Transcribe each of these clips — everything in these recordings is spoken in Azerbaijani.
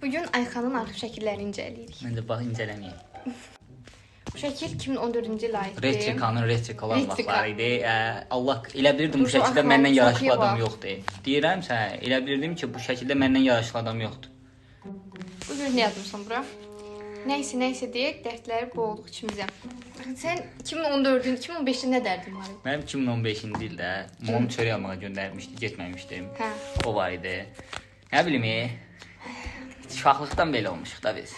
Bugün Ayxanın arxiv şəkillərini incələyirik. Məncə bax incələməyək. Bu şəkil 2014-cü ilə aiddir. Retrikanın retrikalar Retrika. vaxtları idi. Allah elə bilirdim bu Dur, şu şəkildə Ayxan məndən çox yaraşıqlı iyi adam bax. yoxdur. Deyirəm sənə, elə bilirdim ki, bu şəkildə məndən yaraşıqlı adam yoxdur. Bu gün nə yazmısan bura? Nəysə, nəysə deyək, dərdləri boğduq içimizə. Sən 2014-ün, 2015-də nə dərdin var idi? Mənim 2015-ci ildə mamam çörək almağa göndərmişdi, getməmişdim. Hə. O var idi. Nə bilim, uşaqlıqdan belə olmuşuq da biz.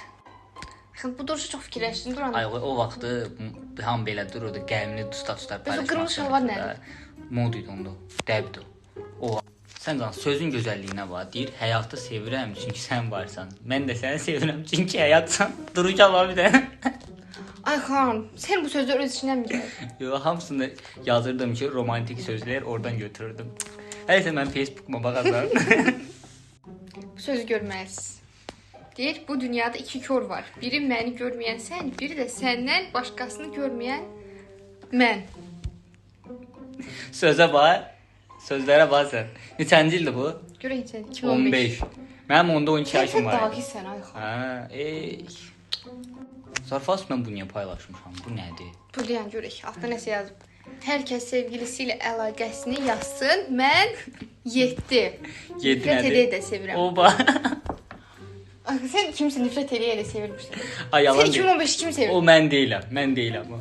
Axı, bu duruşa çox fikirləşdin, duran. Ay o vaxtı hamı belə dururdu, qəmli tuta-tuta Bəs o qırmızı şalvar nədir? Mod idi onda. Dəbdir. O sən can sözün gözəlliyinə bax. Deyir, həyatı sevirəm çünki sən varsan. Mən də səni sevirəm çünki həyatsan. Duruşa bax bir dənə. Ayxan, sən bu sözlər öz içindən mi gəlir? Yo, hamısını yazırdım ki, romantik sözlər oradan götürürdüm. Hər isə mən Facebookuma baxarsan. Bu sözü görməlisiniz. Deyir, bu dünyada iki kor var. Biri məni görməyən sən, biri də səndən başqasını görməyən mən. Sözə bax. Sözlərə bax sən. Neçənci ildir bu? Görək neçə, 2015. 15. Mənim onda 12 Sən, yaşım sən var idi. dahisən Ayxan. Hə, ey. Zarfas mən bunu niyə paylaşmışam? Bu nədir? Dur deyən görək, altda nəsə yazıb. Hər kəs sevgilisi ilə əlaqəsini yazsın. Mən 7. 7 Nifrət nədir? edə-edə sevirəm. Oba. Ay, sən kimsə nifrət eləyə-eləyə sevirmişsən. Ay yalan Sən deyil. 2015 kimi sevirdin? O mən deyiləm. Mən deyiləm o.